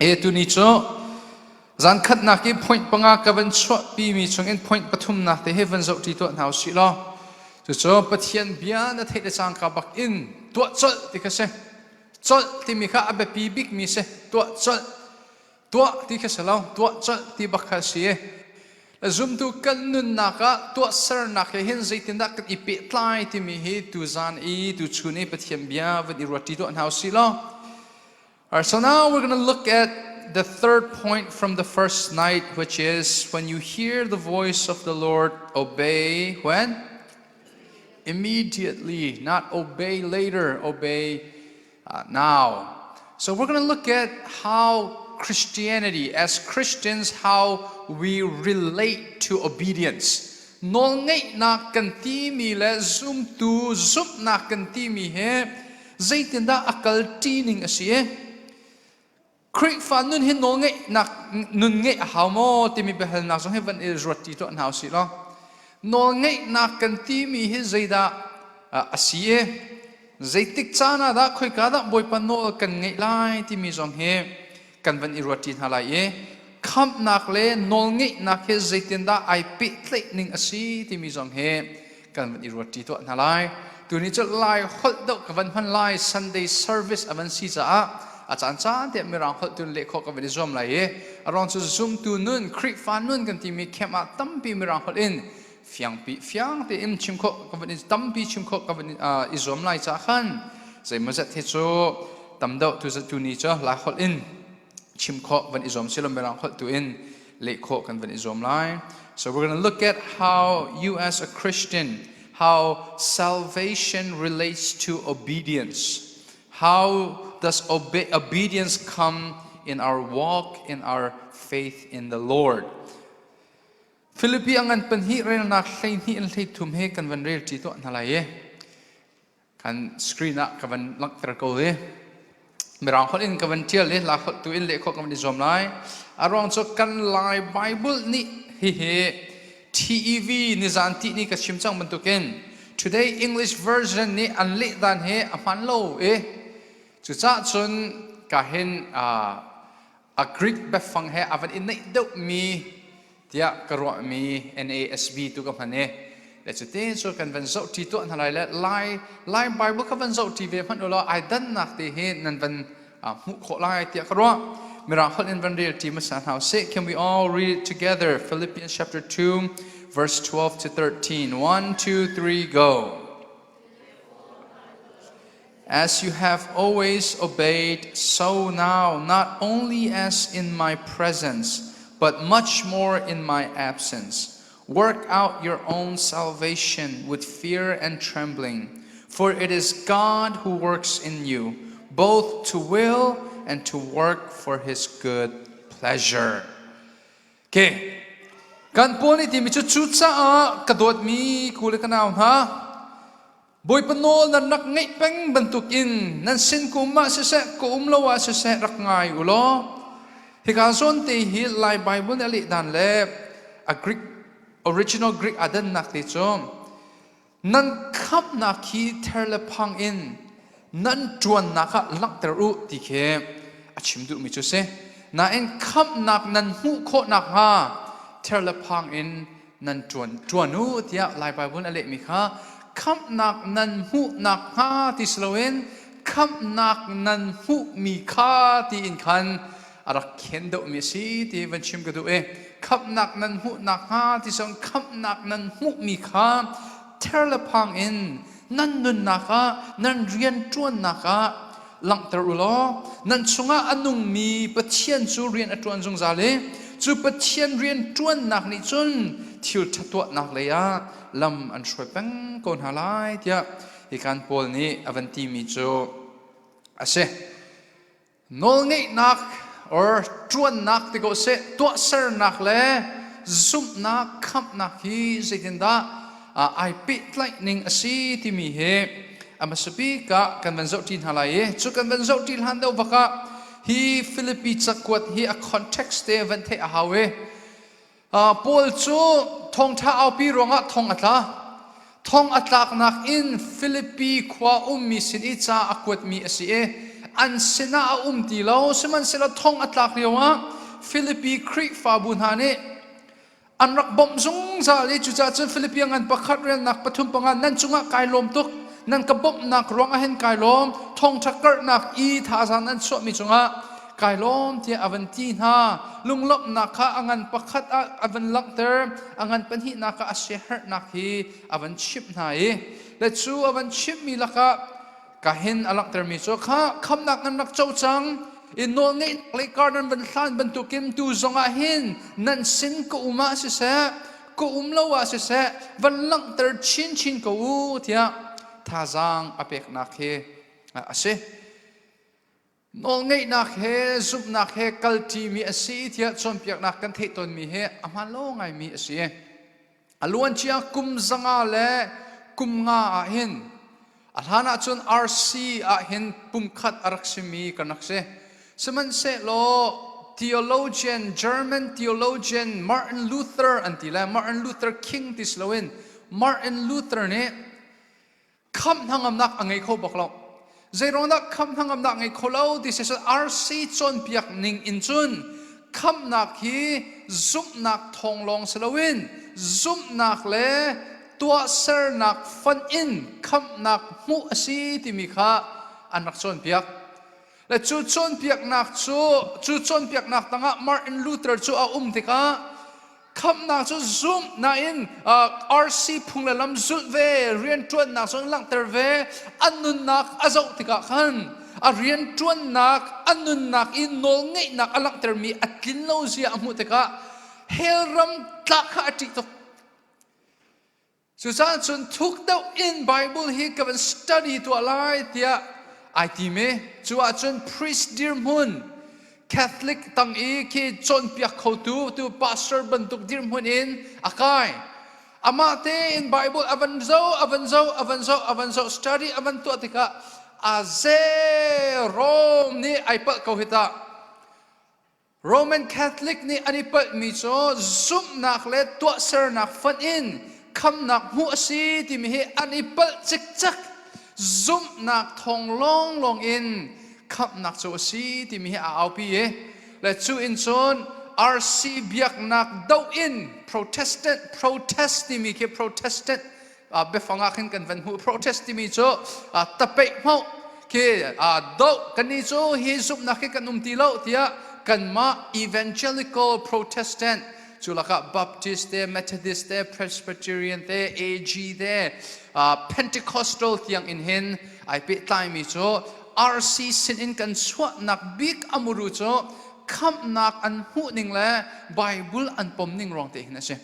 E tuni cu zan khatnak i point panga ka van chuahpi mi chungin point pathumnak te he van zoh ṭi tuah hna usih law cucu Pathian bia na theih le cangka bak in tuah colh ti kha si. Colh timi kha a biapi bikmi si. Tuah colh. Tuah ti kha si lo. Tuah colh ti bak kha si. Zumtu kan nunnak ah tuahsernak he hin zeitindah kan i pehtlai timi hi tuzan i tuchun i Pathian bia van i ruat ṭi tuah hna usih law. Alright, so now we're going to look at the third point from the first night, which is when you hear the voice of the Lord, obey when? Immediately, not obey later, obey now. So we're going to look at how Christianity, as Christians, how we relate to obedience. Nawlngeihnak kan timi le zumtu zumhnak kan timi he zeitindah a kal ṭi ning a si i Khrihfa nun hi nawlngeihnak nun ngeih a hau maw timi biahalnak zong hi van i ruat ṭi tuah hna usih law nawlngeihnak kan timi hi zeidah a si i zeitik caan ah dah khoika dah Bawipa nawl kan ngeih lai timi zong hi kan van i ruat ṭi hna lai i khamhnak le nawlngeihnak hi zeitindah ai pehtlaih ning a si timi zong hi kan van i ruat ṭi tuah hna lai. Tuni cu Lai holh deuh ka van hman lai. Sunday service a van si caah a caan caan te Mirang holh tun leh khawh ka van i zuam lai i a ruang cu zumtu nun Khrihfa nun kan timi camp ah tampi Mirang holh in fiangpi fiang tein chim khawh ka van i tampi chim khawh ka van i zuam lai caah khan zeimawzat hi cu tam deuh tu tuni cu Lai holh in chim khawh van i zuam silo Mirang holh tu in leh khawh kan van i zuam lai. So we're going to look at how you as a Christian, how salvation relates to obedience. How does obedience come in our walk, in our faith in the Lord? Philippi angan panhi relnak 12 in 13 he kan van rel ṭi tuah hna lai i Kan screen ah ka van langhter ko hi. Mirang holh in ka van ṭial i la holh tu in leh khawh ka van i zuam lai. A ruang cu kan Lai Bible nih hihi TEV nizan ti ni ka chim cang bantukin Today English version nih an leh dan hi a hman lo i cucah cun ka hin a Greek biafang he a van i naih deuhmi tiah ka ruahmi NASB tu ka hman i le cuti cu kan van zoh ṭi tuah hna lai le Lai Lai Bible kha van zoh ṭi ve hmanh u law ai dannak te hi nan van hmuh khawh lai tiah ka ruah. Mirang holh in van rel ṭi hmasa hna usih. Can we all read it together? Philippians chapter 2 verse 12 to 13. 1, 2, 3, go. As you have always obeyed, so now, not only as in my presence, but much more in my absence, work out your own salvation with fear and trembling. For it is God who works in you, both to will and to work for his good pleasure. Okay. Kan Paul nih timi cu cucaah ka dawtmi ku le ka nau hna, Bawipa nawl nan rak ngeih peng bantukin nan sin ka um ah siseh, ka um lo ah siseh rak ngai u law hika zawn te hi Lai Bible nih a leh dan le a Greek original Greek a dannak te cu nan khamhnak hi ther le phang in nan ṭuannak ah langhter u ti khi a chim duhmi cu si. Nain khamhnak nan hmuh khawh nakhnga ther le phang in nan ṭuan ṭuan u tiah Lai Baibal a lehmi kha khamhnak nan hmuh nakhnga ti si loin khamhnak nan hmuhmi kha tiin khan a rak khen deuhmi a si ti van chim ka duh i khamhnak nan hmuh nakhnga ti si loin khamhnak nan hmuhmi kha ther le phang in nan nunnak ah nan rian ṭuannak ah langhter u law nan chungah a nungmi Pathian cu rian a ṭuan zungzal i cu Pathian rian ṭuannak nih cun thil ṭha tuahnak lei ah lam an hruai peng ko hna lai tiah hikan Paul nih a van timi cu a si. Nawlngeihnak or ṭuannak ti ko seh tuahsernak le zumhnak khamhnak hi zeitindah ai pehtlaih ning a si timi hi a hmasa bik ah kan van zohṭi hna lai i cu kan van zohṭi hlan deuh bak ah hi Filipi cakuat hi a context te van theih a hau i Paul cu thawngṭha aupi ruangah thong a tla. Thong a tlaknak in Filipi khua ummi sin i ca a kuatmi a si i an sinah a um ti lo. Sihmanhsehlaw thong a tlak lioah Filipi Khrihfabu hna nih an rak bawmh zungzal i cucaah cun Filipi ngan pakhat relnak pathum panga nan cungah kai lawm tuk, nan ka bawmhnak ruangah hin kai lawm, thawngṭha karhnak i thazaang nan chuahmi cungah kai lawm tiah a van ti hna. Lunglawmhnak kha a ngan pakhat ah a van langhter, a ngan pahnihnak ah a siaherhnak hi a van chimh hna i le cu a van chimhmi lakah ka hin a langhtermi cu kha khamnak nan rak co cang i nawlngeihnak le kar nan van hlan bantukin tu zongah hin nan sin ka um ah siseh, ka um lo ah siseh, van langhter chinchin ko u tiah thazaang a peknak hi a si. Nawlngeihnak he zumhnak he kalṭimi a si tiah cawnpiaknak kan theih tawnmi hi a hmaan lo ngaimi a si. A luancia kum 500 le kum nga ah hin a hlan ahcun RC ah hin pumkhat a rak simi kan rak si. Sihmanhsehlaw theologian, German theologian Martin Luther an ti le Martin Luther King ti si loin Martin Luther nih khamh hnangamnak a ngei kho bak lo. Zeiruangdah khamh hnangamnak ngei kho lo ti si RC cawnpiak ning in cun khamhnak hi zumhnak thawng lawng si loin zumhnak le tuahsernak fonh in khamhnak hmuh a si timi kha an rak cawnpiak. Le cu cawnpiaknak cu cu cawnpiaknak tangah Martin Luther cu a um tikah khamhnak cu zumh nain RC phung le lam zulh ve, rianṭuannak zong langhter ve, an nunnak a zoh tikah khan a rianṭuannak, a nunnak i nawlngeihnak a langhtermi a tlin lo zia a hmuh tikah hell ram tlak kha a ṭih tuk. Cucaah cun thuk deuh in Bible hi ka van study tuah lai tiah ai tim i cu ahcun priest dirhmun, Catholic tang i khi cawnpiak khotu tu pastor bantuk dirhmun in a kai. Amah tein Bible a van zoh, a van zoh, a van zoh, a van zoh, study a van tuah tikah a ze Rome nih ai palh ko hi tah. Roman Catholic nih an i palhmi cu zumhnak le tuahsernak fonh in khamnak hmuh a si timi hi an i palh cikcek. Zumhnak thawng lawnglawng in khamhnak cu a si timi hi aa aupi i le cu in cun RC biaknak doh in Protestant, protest timi khi Protestant biafang ah khin kan van hmuh. Protest timi cu tapeih hmoh khi doh, kannih cu hi zumhnak hi kan um ti lo tiah kanmah Evangelical Protestant cu lakah Baptist te, Methodist te, Presbyterian te, AG te, Pentecostal tiang in hin ai pehtlaimi cu RC sin in kan chuahnak bik amuru cu khamhnak an hmuh ning le Bible an pom ning ruang te hin a si.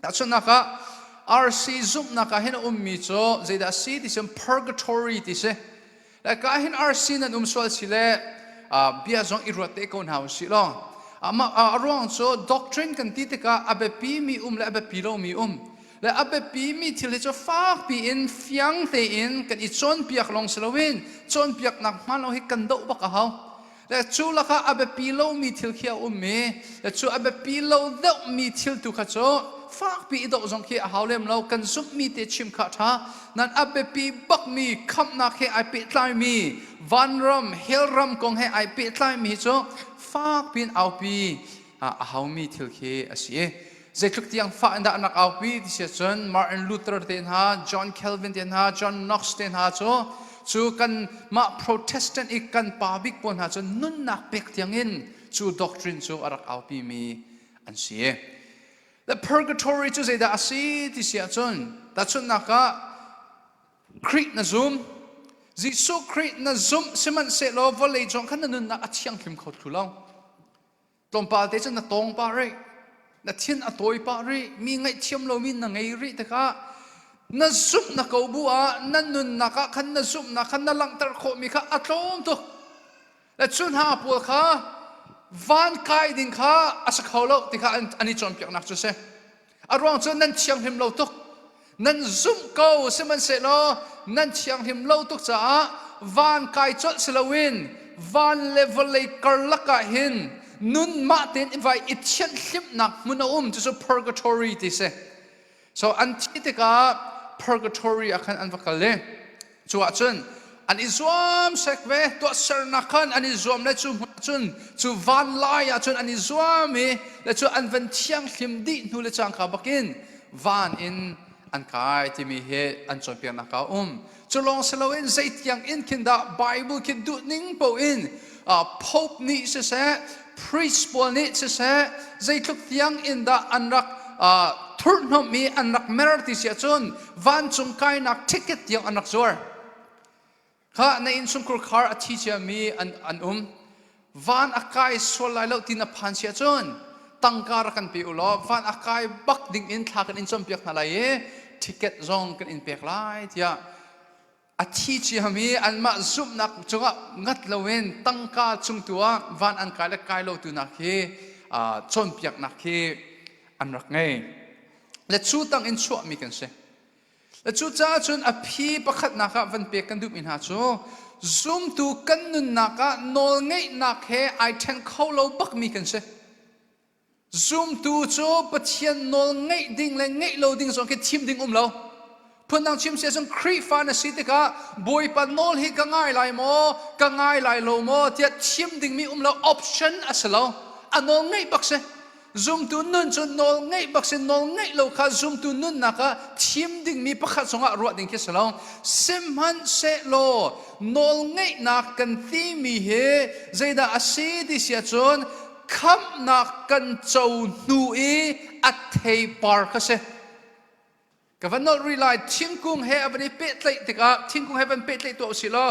Tahchunhnak ah, RC zumhnak ah hin a ummi cu zeidah a si ti cun purgatory ti si. Le ka hin RC nan um sual si le bia zong i ruat te ko hna usih law. A ruang cu doctrine kan ti tikah a biapi mi um le a biapi lomi um. Le a biapi mi thil hi cu fakpi in fiang tein kan i cawnpiak lawng si loin cawnpiaknak hmaan lo hi kan doh bak a hau. Le cu lakah a biapi lomi thil khi a um i le cu a biapi lo deuhmi thil tu kha cu fakpi i doh zong khi a hau lem lo, kan zumhmi te chim kha a ṭha. Nan a biapi bakmi khamhnak he ai pehtlaimi, vanram hellram kong he ai pehtlaimi hi cu fakpi in aupi a haumi thil khi a si. Zeitluk tiang fah in dah an rak aupi ti si ahcun Martin Luther te hna, John Calvin te hna, John Knox te hna cu cu kan mah Protestant i kan pa bik pawl hna cu nunnak pek tiang in cu doctrine cu a rak aupi mi an si. The purgatory cu zeidah a si ti si ahcun, tahchunhnak ah, Khrih na zum, Jesuh Khrih na zumh, sihmanhsehlaw vawlei cung khan na nunnak a thianghlim kho thlu lo. Tlawmpal te cun na tawng pah rih, na thin a tawi pah rih, mi ngaihthiam lomi na ngei rih tikah na zumh na ko bu ah na nunnak ah khan na zumhnak khan na langhter khawhmi kha a tlawm tuk. Le cu hna pawl kha van kai ding kha a si kho lo ti kha an i cawnpiaknak cu a si. A ruang cu nan thianghlim lo tuk. Nan zumh ko, sihmanhsehlaw nan thianghlim lo tuk caah van kai colh si loin van le vawlei karlak ah hin nun mah tein i vai i thianhhlimhnak hmun a um, cucu purgatory ti si. So an thih tikah purgatory ah khan an va kal i cu ahcun an i zuam sek ve. Tuahsernak khan an i zuam le cu hmun cun, cu van lai ah cun an i zuam i le cu an van thianghlim dih hnu le cangka bakin van in an kai timi hi an cawnpiaknak ah a um. Cu lawng si loin zeitiang in khin dah Bible khi duh ning paoh in Pope nih siseh, priest pawl nih siseh, zeitluk tiang in dah an rak thurhhnawmh i an rak mer ti si ahcun vancung kainak ticket tiang an rak zuar. Kha na innchungkhur khar a thi ciami an um. Van a kai sual lai lo ti na phan si ahcun tangka rak kan pe u law van a kai bak ding in thla kan in cawnpiak hna lai i ticket zong kan in pek lai tiah a thi ciami anmah zumhnak cungah ngat loin tangka cung tu ah van an kai le kai lo tu nak hi cawnpiaknak hi an rak ngei. Le cu tang in chuahmi kan si. Cucaah cun a phi pakhatnak ah van pek kan duhmi hna cu zumtu kan nunnak ah nawlngeihnak he ai ṭhen kho lo bakmi kan si. Zumtu cu Pathian nawl ngeih ding le ngeih lo ding zong khi thim ding um lo. Phundang chim si ahcun Khrihfa na si tikah Bawipa nawl hi ka ngai lai maw, ka ngai lai lo maw tiah thim dingmi um lo, option a si lo. A nawl ngeih bak si. Zumtu nun cu nawl ngeih bak si, nawl ngeih lo kha zumtu nunnak ah thim dingmi pakhat zongah ruah ding khi si lo. Sihmanhsehlaw nawl ngeihnak kan timi hi zeidah a si ti si ahcun khamhnak kan co hnu i a theipar kha si. Ka van nolh rih lai. Thingkung he a van i pehtlaih tikah, thingkung he van pehtlaih tuah usih law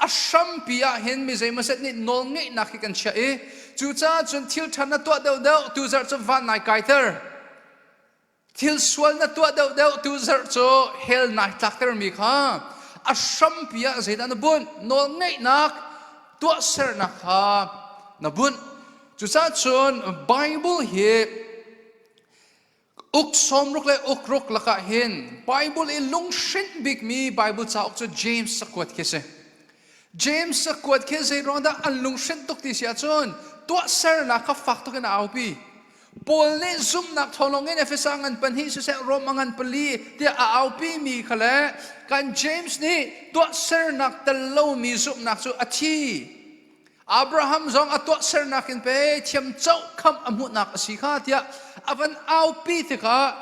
a hrampi ah hin mi zeimawzet nih nawlngeihnak hi kan chiah i cucaah cun thil ṭha na tuah deuhdeuh tuzarh cu van nai kaiter, thil sual na tuah deuhdeuh tuzarh cu hell nai tlaktermi kha a hrampi ah zeidah na bunh? Nawlngeihnak, tuahsernak kha na bunh. Cucaah cun Bible hi Uk 60 le uk ruk lakah hin Bible i lunghrinh bikmi Bible cauk cu James cakuat khi si. James cakuat khi zeiruang dah an lunghrinh tuk ti si ahcun tuahsernak kha fak tuk in a aupi. Paul nih zumhnak thawng in Efesa ngan pahnih siseh Rom a ngan pali tiah a aupi mi kha le kan James nih tuahsernak tel lomi zumhnak cu a thi. Abraham zong a tuahsernak in pe thiam coh khamh a hmuhnak a si kha tiah a van aupi tikah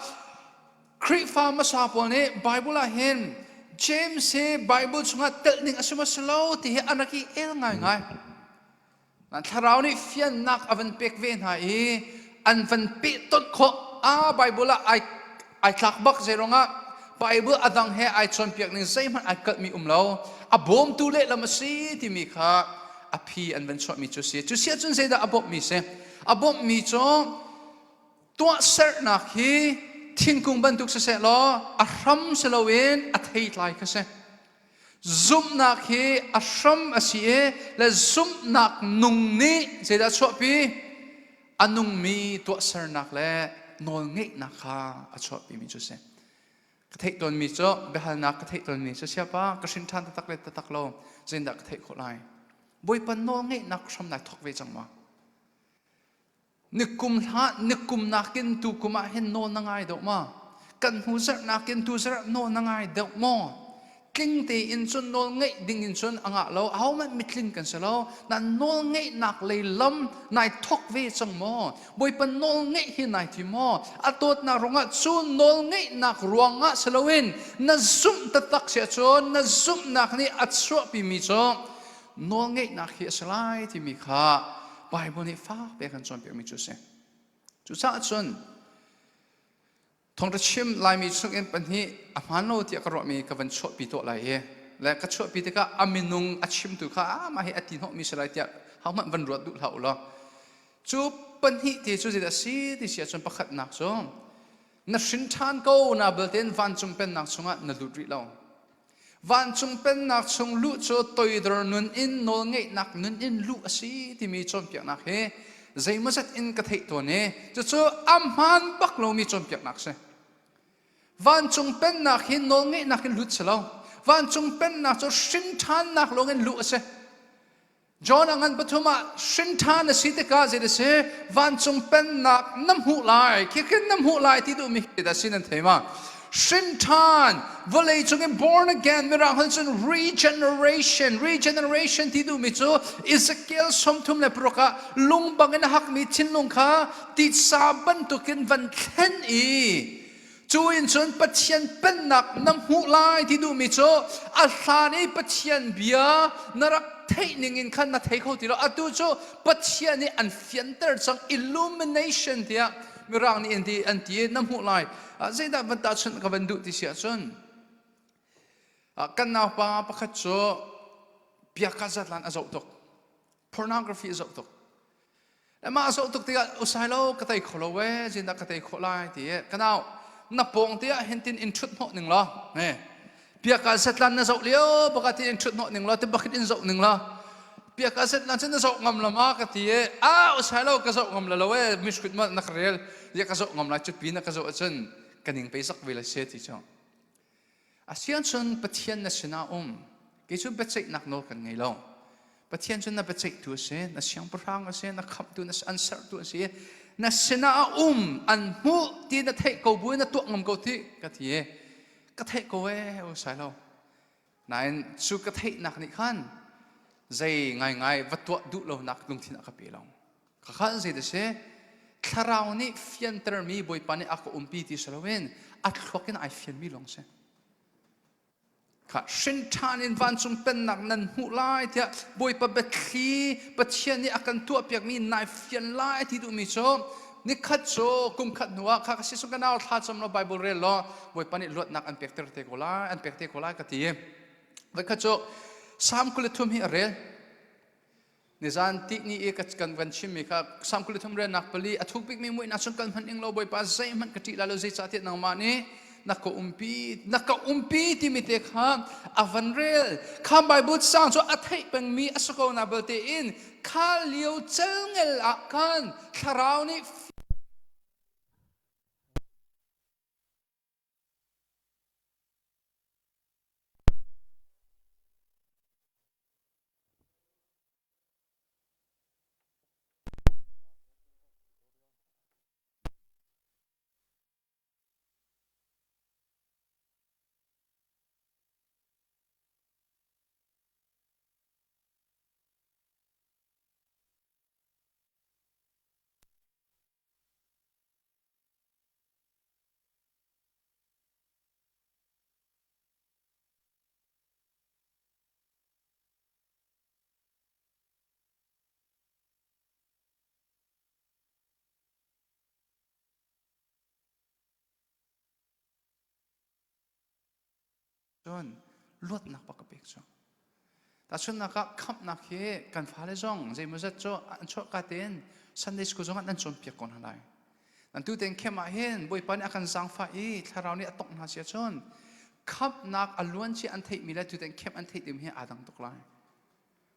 Khrihfa hmasa pawl nih Bible ah hin James hi Bible chungah telh ning a si maw si lo ti hi an rak i el ngaingai. Thlarau nih fiannak a van pek ve hna i an van pehtonh khawh. A Bible ah ai ai tlak bak. Zeiruangah Bible a dang he ai cawnpiak ning zeihmanh ai kalhmi um lo, a bawmtu lehlam a si timi kha a phi an van chuahmi cu si. Cu si ahcun zeidah a bawmhmi si? A bawmhmi cu tuahsernak hi thingkung bantuk siseh law a hram si loin a theitlai kha si. Zumhnak hi a hram a si i le zumhnak nung nih zeidah a chuahpi? A nungmi tuahsernak le nawlngeihnak kha a chuahpimi cu a si. Ka theih tawnmi cu, biahalnak ka theih tawnmi cu, siapa ka hrin ṭhan taktak le taktak lo zeitindah ka theih khawh lai? Bawipa nawlngeihnak hram nai thawk ve cang ma? Nikum hlah, nikum nakin tu kum ah hin nawl na ngai deuh ma? Kan hnu zarh nakin tu zarh nawl na ngai deuh maw? Tling tein cun nawl ngeih ding in cun a ngah lo, ahohmanh mitling kan si lo. Na nawl ngeihnak lei lam nai thawk ve cang maw? Bawipa nawl ngeih hi nai tim maw? A dawtnak ruangah, cu nawl ngeihnak ruangah si loin na zumh taktak si ahcun na zumhnak nih a chuahpimi cu nawl ngeihnak hi a si lai timi kha Bible nih fak pe kan cawnpiakmi cu a si. Cucaah cun Thawngṭha chim Laimi chungin pahnih a hmaan lo tiah ka ruahmi ka van chuahpi tuah lai i le ka chuahpi tikah a minung a chimtu kha amah hi a ti hnawhmi si lai tiah hohmanh van ruat duh hlah u law. Cu pahnih te cu zeidah a si ti si ahcun, pakhatnak cu na hrin ṭhan ko na beltein vancung pennak chungah na lut rih lo. Vancung pennak chung luh cu toidor nun in, nawlngeihnak nun in luh a si timi cawnpiaknak hi zeimawzat in ka theih tawn i cucu a hmaan bak lomi cawnpiaknak a si. Vancung pennak hi nawlngeihnak in lut si lo. Vancung pennak cu hrin ṭhannak lawng in luh a si. John a ngan pathum ah hrin ṭhan a si tikah zei a si? Vancung pennak na hmuh lai, khikhin na hmuh lai ti duhmi khi dah si nan thei ma? Hrin ṭhan, vawlei cung in born again, mirang holh cun regeneration, regeneration ti duhmi cu Ezekiel 36 ah lung bangin a hakmi thinlung kha titsa bantukin van thlen i cu in cun Pathian pennak na hmuh lai ti duhmi cu a hlan i Pathian bia na rak theih ning in khan na thei kho ti lo. Atu cu Pathian nih an fianter cang illumination tiah mirang nih an ti an ti na hmuh lai. Zeidah van tahchunh ka van duh ti si ahcun kan naupa pakhat cu biaka zatlan a zoh tuk pornography a zoh tuk mah a zoh tuk tikah usai lo ka tei kho lo we zindah ka tei khawh lai ti ka nau na pawng te ah hin tin in ṭhut hnawh ning law biaka zatlan na zoh lio baka tin in ṭhut hnawh ning law ti bakit in zoh ning law biaka zatlan cu na zoh ngam lo ma ka ti i a usai lo ka zoh ngam lo lo e mishkut ma na ka rel ya ka zoh ngam lai cupi na ka zoh ahcun ka ning pe zak ve la se ti cu asian cun Pathian na sinah um kei cu biaceihnak nawl kan ngei lo Pathian cu na biaceihtu a si na siangpahrang a si na khamhtu na an sertu a si na sinah a um an hmuh ti na theih ko bu na tuah ngam ko ti ka ti i ka theih ko e o sai lo nain cu ka theihnak nih khan zei ngaingai va tuah duh lonak lungthin a ka pe lo Khakha zei da si thlarau nih fiantermi Bawipa nih a ka umpi ti si loin a thluak in ai fianmi lawng si. Kha hrin ṭhan in vancung pennak nan hmuh lai tiah Bawipa biathli Pathian nih a kan tuahpiakmi nai fian lai ti duhmi cu nikhat cu kum khat hnu ah kha ka si sung ka nau thla cam law Bible rel law Bawipa nih luatnak an pekter te ko lai an pek te ko lai ka ti. Voikhat cu Salm 23 hi a rel. Nizan tihni i kan van chimmi kha Salm 23 relnak pali a thuk bikmi muihnak chung kal hmanh ing lo Bawipa zeihmanh ka ṭih lai lo zeicahtiah nangmah nih na ka umpi na ka umpi timi te kha a van rel kha Bible sang cu a theih pengmi a si ko na belte in kha lio celngel ah khan thlarau nih Cun luatnak bak ka pek cu. Tahchunhnak ah khamhnak hi kan fale zong zeimawzat cu an chuahka tein Sunday school zong ah nan cawnpiak ko hna lai. Nan tu tein khem ah hin Bawipa nih a kan zaangfah i thlarau nih a tongh hna si ahcun khamhnak a luancia an theihmi le tu tein khem an theih ding hi aa dang tuk lai.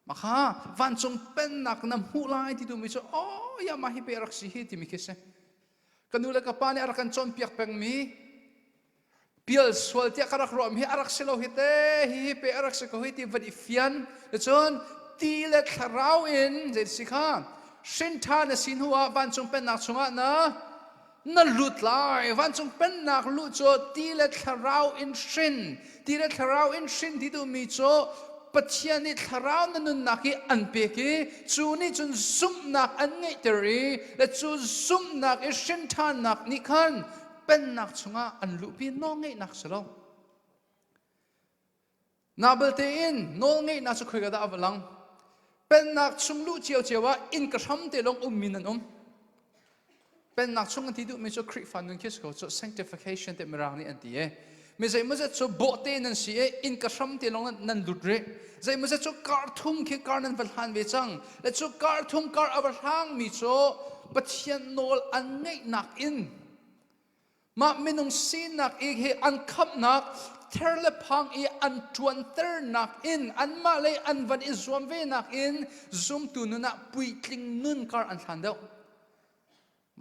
Makha vancung pennak na hmuh lai ti duhmi cu oh ya mah hi pe rak si hi timi khi si. Ka nu le ka pa nih a rak kan cawnpiak pengmi pial sual tiah ka rak ruahmi hi a rak si lo hi te hi hi pe a rak si ko hi ti van i fian cun ti le thlarau in zei si kha hrin ṭha na si hnu ah vancung pennak chungah na na lut lai vancung pennak luh cu ti le thlarau in hrin ti le thlarau in hrin ti duhmi cu Pathian nih thlarau na nunnak hi an pek i cu nih cun zumhnak an ngeihter i le cu zumhnak i hrin ṭhannak nih khan pennak chungah an luhpi nawlngeihnak si lo. Nabal tein nawlngeihnak cu khoika dah a va lang? Pennak chung luh ciocio ah inn ka hram te lawng ummi nan um. Pennak chung an ti duhmi cu Khrihfa nun khi si ko cu sanctification te mirang nih an ti e. Mi zeimawzat cu bawhte nan si i inn ka hram te lawng nan lut rih. Zeimawzat cu kar thum khi kar nan va hlan ve cang. Le cu kar thum kar a va hlangmi cu Pathian nawl an ngeihnak in Mah minung sinak i hi an khamhnak ther le phang i an ṭuanternak in anmah lei an van i zuam venak in zumtu nun ah puitling nun kar an hlan deuh.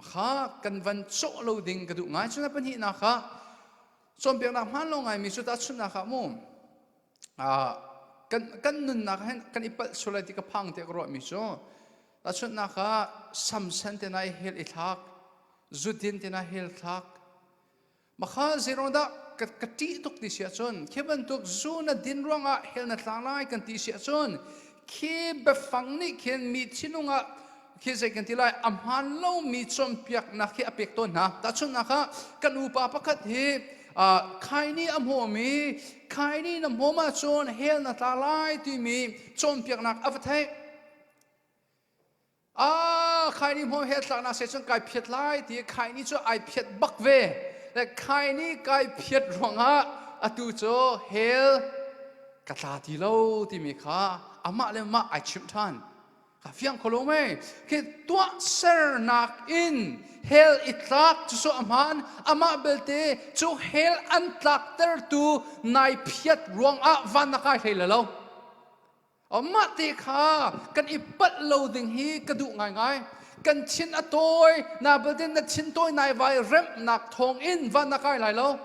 Kha kan van cawh lo ding ka duh ngai. Cun a pahnihnak ah cawnpiaknak hmaan lo ngaimi cu tahchunhnak ah mu kan kan nunnak hin kan i palh sual lai ti ka phang tiah ka ruahmi cu tahchunhnak ah samsen te na i hel i thlak zudin te na hel thlak makha zeiruang dah? ka ka ṭih tuk ti si ahcun khi bantuk zu na din ruangah hell na tla lai kan ti si ahcun khi biafang nih khin mi thinlung ah khi zei kan ti lai a hmaan lomi cawnpiaknak hi a pek tawn hna. Tahchunhnak ah kan upa pakhat hi khaini a hmawm i khaini na hmawm ahcun hell na tla lai timi cawnpiaknak a va theih. Ah, khaini hmawm hell tlaknak se cun kai phiat lai ti khaini cu ai phiat bak ve. Le khaini kai phiat ruangah atu cu hell ka tla ti lo timi kha amah le mah ai chimh ṭhan. Ka fiang kho lo mei. Khi tuahsernak in hell i tlak cu cu a hmaan. Amah belte cu hell an tlaktertu nai phiat ruangah van na kai hlei lo. Mah te kha kan i palh lo ding hi ka duh ngaingai. Kan thin a tawi, na belte na thin tawi nai vai remnak thawng in van na kai lai lo.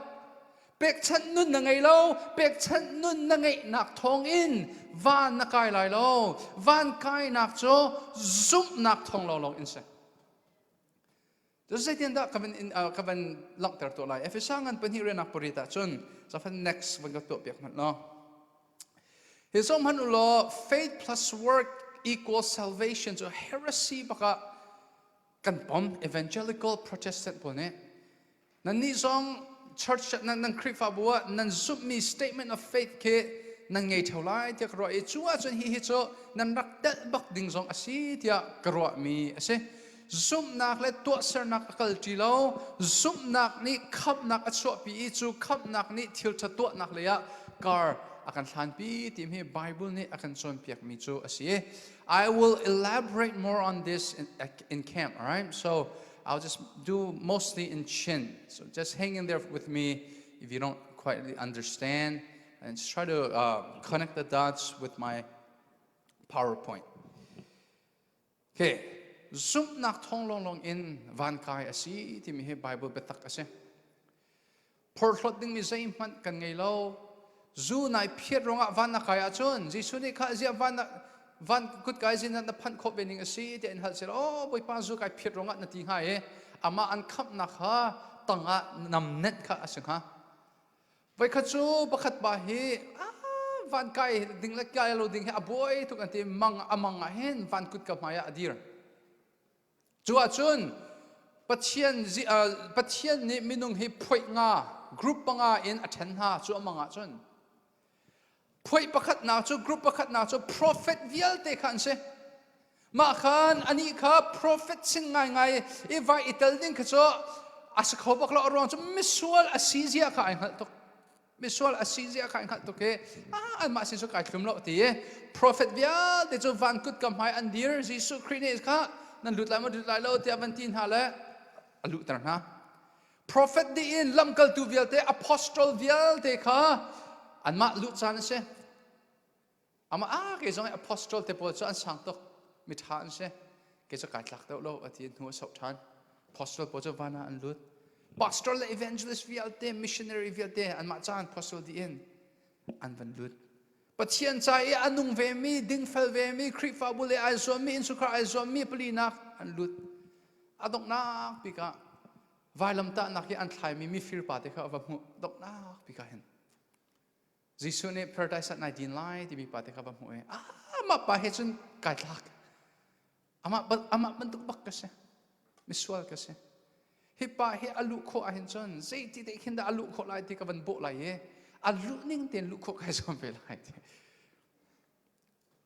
Pekchanh nun na ngei lo, pekchanh nun na ngeihnak thawngin van na kai lai lo. Van kainak cu zumhnak thawng lawnglawng in si. Zeitindah ka van, ka van langhter tuah lai? Efesa ngan pahnih rianak pariat ah cun zafan next van ka tuah piak hmanh law. Hi zong hmanh u law faith plus work equals salvation cu heresy bakah kan pom evangelical Protestant pawl nih Nannih zong church nan, nan Khrihfabu ah nan zumhmi statement of faith khi nan ngei theo lai tiah ka ruah i cu ahcun hi hi cu nan rak telh bak ding zong a si tiah ka ruahmi a si. Zumhnak le tuahsernak a kal ṭi lo. Zumhnak nih khamhnak a chuahpi i cu khamhnak nih thil ṭha tuahnak lei ah kar a kan hlanpi timi hi Bible nih a kan cawnpiakmi cu a si. I will elaborate more on this in camp, all right? So I'll just do mostly in Chin. So just hang in there with me if you don't quite understand and just try to connect the dots with my PowerPoint. Okay, zumhnak thawng lawnglawng in van kai a si timi hi Bible biatak a si. Phorhlawt dingmi zeihmanh kan ngei lo. Zu nai phiat ruangah van na kai ahcun Jesuh nih kha ziah van van kutkai zin na phanh khawh ve ning a si tiah in hal seh oh Bawipa zu kai phiat ruangah na ti hnga i amah an khamhnak kha tangah namnet kha a si hnga. Voikhat cu pakhat pa hi van kai ding le kai lo ding hi a buai tuk an ti mang a mang ah hin van kutka hmai ah a dir. Cu ahcun Pathian, Pathian nih minung hi phoih nga, group panga in a ṭhen hna cu a mang ahcun. Phoih pakhatnak cu group pakhatnak cu prophet vialte kha an si. Mah khan anih kha prophet sin ngaingai i vai i tel ding kha cu a si kho bak lo a ruang cu misual a si zia kha ai hngalh tuk. Misual a si zia kha in hngalh tuk i anmah sin cu kai tlum lo ti i prophet vialte cu van kut ka hmai an dir. Jesuh Khrih nih kha nan lut lai maw lut lai lo tiah van ti hna le a luhter hna. Prophet dih in lamkaltu vialte apostol vialte kha anmah luh caan a si. Amah ah kei zong apostol te pawl cu an sang tuk miṭha an si kei cu kai tlak deuh lo a ti hnu a soh ṭhan. Apostle pawl cu van ah an lut. Pastor le evangelist vialte missionary vialte anmah caan apostle dih in an van lut. Pathian ca i a nung vemi dingfel vemi Khrihfabu le ai zuammi innchungkhar ai zuammi palinak an lut. A donghnak bik ah vailamtahnak i an thlaimi mifir pa te kha a va hmuh donghnak bik ah hin Jesuh nih paradise ah nai din lai timi pa te kha va hmuh i amah pa he cun kai tlak. Amah amah bantuk bak ka si. Misual ka si. Hi pa hi a luh khawh ahhin cun zeiti te khin dah a luh khawh lai ti ka van bawh lai i a luh ning tein luh khawh kai zuam ve lai ti.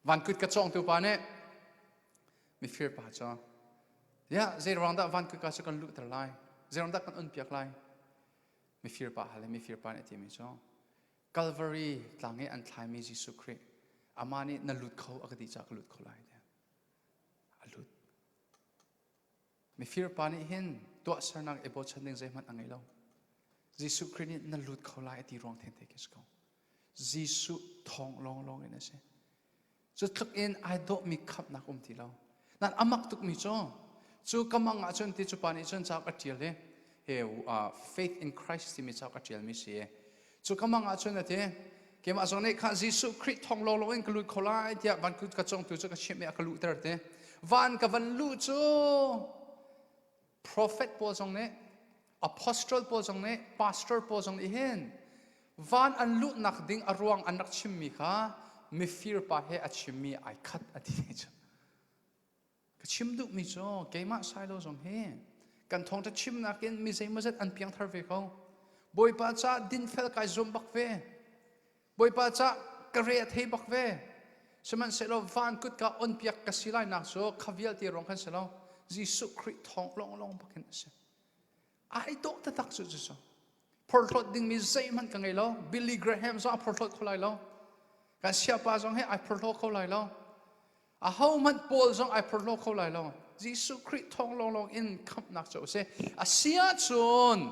Van kut ka cawngtu pa nih mifir pa cu ya zei ruang dah van kut ka cu kan luhter lai zei ruang dah kan on piak lai Mifir pa hal i mifir pa nih a timi cu Calvary tlang i an thlaimi Jesuh Khrih amah nih na lut kho a ka ti caah ka lut kho lai tiah a lut. Mifir pa nih hin tuahsernak i bochan ding zeihmanh a ngei lo. Jesuh Khrih nih na lut kho lai a ti ruang thengte khi si ko. Jesuh thawng lawnglawng in a si. Cu tluk in ai dawhmi khamhnak um ti lo. Nan amak tukmi cu cu ka mang ah cun ti cu pa nih cun cauk a ṭial i he Faith in Christ timi cauk a ṭialmi si i cu ka mang ah cun a ti keimah zong nih kha Jesuh Khrih thawng lawnglawng in ka lut kho lai tiah van ka congtu cu ka chimh i a ka luhter ti van ka van luh cu prophet pawl zong nih. Apostle pawl zong nih pastor pawl zong nih hin van an luhnak ding a ruang an rak chimmi kha mifir pa he a chimmi ai khat a ti cu. Ka chim duhmi cu keimah Sailo zong hi kan thawngṭha chimnak in mi zeimawzat an piangthar ve ko. Bawipa ca dinfel kai zuam bak ve. Bawipa ca ka re a thei bak ve. Sihmanhsehlaw van kutka on piak ka si lai nak cu kha vialte ruang khan si lo. Jesuh Khrih thawng lawnglawng bak hin a si. Ai dawh taktak cu cu. Phorhlawt dingmi zeihmanh ka ngei lo. Billy Graham zong a phorhlawt kho lai lo. Kan siapa zong hi ai phorhlaw kho lai lo. Ahohmanh Paul zong ai phorhlaw kho lai lo. Jesuh Khrih thawng lawnglawng in khamhnak cu a si. A si ahcun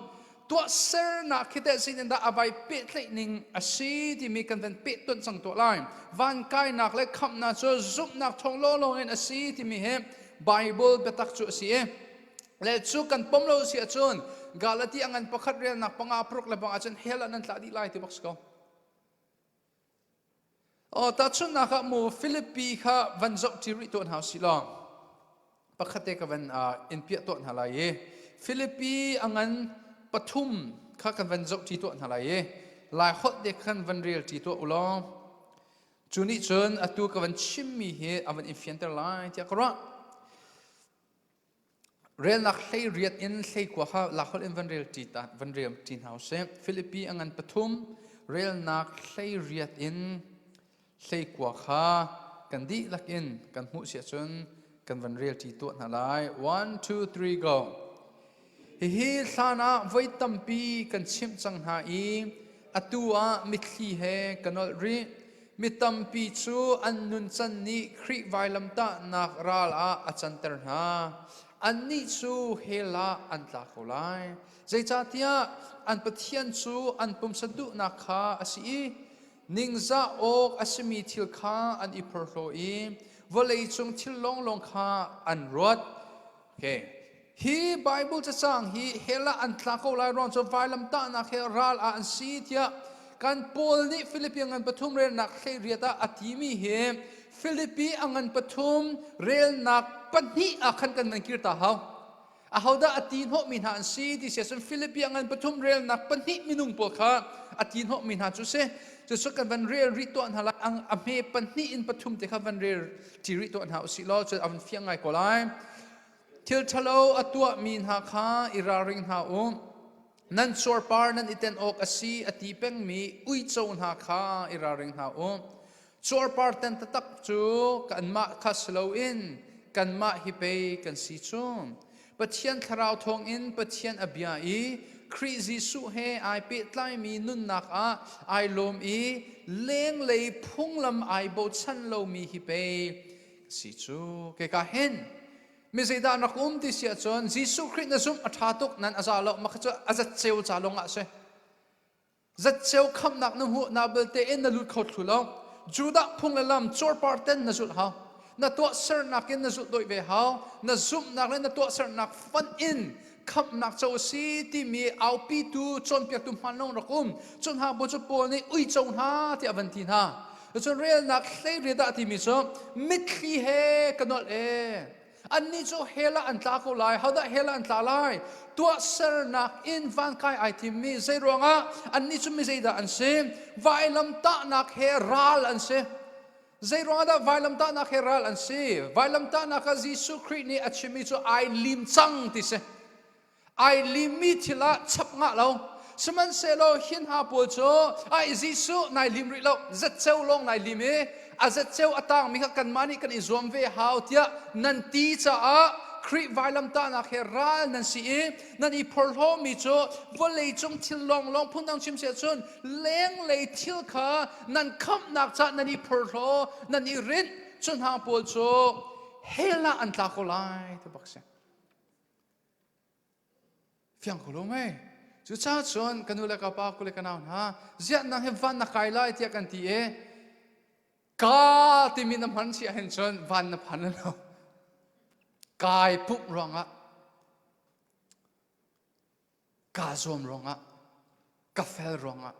tuahsernak khi teh sin in dah a vai pehtlaih ning a si timi kan van pehtonh cang tuah lai. Van kainak le khamhnak cu zumhnak thawng lawnglawng in a si timi hi Bible biatak cu a si i le cu kan pom lo si ahcun Galati a ngan pakhat relnak panga paruk le bang ahcun hell ah nan tla dih lai ti bak si ko. Aw tahchunhnak ah mu Filipi kha van zoh ṭi rih tuah hna usih law pakhat te ka van in piah tuah hna lai i Filipi a ngan pathum kha kan van zoh ṭi tuah hna lai i Lai holh te khan van rel ṭi tuah u law cu nih cun atu ka van chimmi hi a van in fianter lai tiah ka ruah. Relnak 18 in 19 kha lakholh in van rel ṭi ta van rel ṭi hna usih. Filipi a ngan pathum relnak 18 in 19 kha kan dihlak in kan hmuh si ahcun kan van rel ṭi tuah hna lai. One, two, three, go. Hihi hlan ah voi tampi kan chimh cang hna i atu ah mitthli he ka nolh rih. Mi tampi cu an nuncan nih Khrih vailamtahnak ral ah a canter hna. Annih cu hell ah an tla ko lai. Zeicahtiah an Pathian cu an pumsa duhnak kha a si i ningzah awk a simi thil kha an i phorhlaw i vawleicung thil lawnglawng kha an ruat. Okay. Hi Bible cacang hi hell ah an tla ko lai ruang cu vailamtahnak he ral ah an si tiah kan Paul nih Filipi ngan pathum relnak 18 ah a timi hi Filipi a ngan pathum relnak pahnih ah khan kan nan kir ta hau. Ahodah a ti hnawhmi hna an si ti si ahcun Filipi a ngan pathum relnak pahnih minung pawl kha a ti hnawhmi hna cu si. Cucu kan van rel rih tuah hna lai. A hme pahnih in pathum te kha van rel ṭi rih tuah hna usih law cu a van fiang ngai ko lai. Thil ṭhalo a tuahmi hna kha i ralring hna u. Nan cuarpar nan i ten awk a si a ti pengmi uico hna kha i ralring hna u. Cuarpar ten taktak cu kanmah kha si loin kanmah hi pei kan si cu. Pathian Thlarau thawngin Pathian a bia i Khrih Jesuh he ai pehtlaimi nunnak ah ai lawm i lenglei phunglam ai bochan lomi hi pei si cu keka hin mi zeidah rak um ti si ahcun Jesuh Khrih na zumh a ṭha tuk nan a za lo mah cu a zat ceu ca lawng ah si zat ceu khamnak na hmuh na belte in na lut kho thlu lo Judah phung le lam cuarpar ten na zulh hau na tuahsernak in na zulh doi ve hau na zumhnak le na tuahsernak fan in khamhnak co a si timi aupitu cawnpiaktu hmaan lawng rak um cu hna bu cu Paul nih uico hna tiah a van ti hna cun relnak 18 ah timi cu mitthli he ka nolh e annih cu hell ah an tla ko lai hodah hell ah an tla lai tuahsernak in vankai ai timmi zei ruangah annih cu mi zeidah an si vailam tahnak he ral an si Zei ruangah dah vailamtahnak he ral an si? Vailamtahnak ah Jesuh Khrih nih a chimmi cu ai lim cang ti si. Ai limmi thil ah chap ngah lo. Sihmanhsehlaw hin hna pawl cu ai Jesuh nai lim rih lo, zatceu lawng nai lim i a zatceu a tangmi kha kanmah nih kan i zuam ve hau tiah nan ti caah Khrih vailamtahnak he ral nan si i nan i phorhlawmi cu vawleicung thil lawnglawng phundang chim si ahcun lenglei thil kha nan khamhnak caah nan i phorhlaw nan i rinh cu hna pawl cu hell ah an tla ko lai ti bak si fiang ko lo mei cucaah cun ka nu le ka pa ku le ka nau hna ziah nang hi van na kai lai tiah kan ti i ka timi na hman si ahhin cun van na phan lo kai pumh ruangah kaa zuam ruangah ka fel ruangah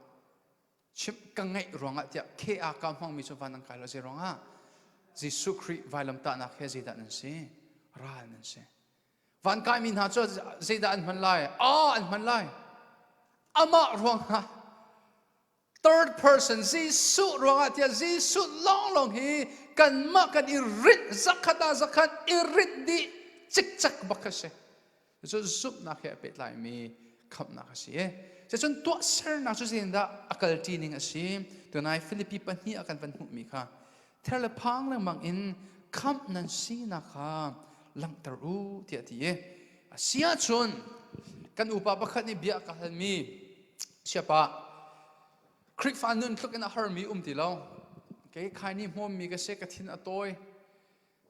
chimh ka ngeih ruangah tiah KA ka hmangmi cu van an kai lo zei ruangah Jesuh Khrih vailamtahnak he zeidah nan si ral nan si. Van kaimi hna cu zeidah an hman lai? Ah, an hman lai. Amah ruangah third person Jesuh ruangah tiah Jesuh lawnglawng hi kanmah kan i rinh zakhat ah zakhat i rinh dih cikcek bak a si. Cu zumhnak he a pehtlaimi khamhnak a si. Cucun tuahsernak cu zeitindah a kalṭi ning a si? Tunai Filipi pahnih ah kan van hmuhmi kha ther le phang lengmang in khamh nan sinak kha langhter u tiah a ti i a si ahcun kan upa pakhat nih bia a ka halmi siapa Khrihfa nun tluk in a harmi um ti lo kei khaini hmawmmi ka si ka thin a tawi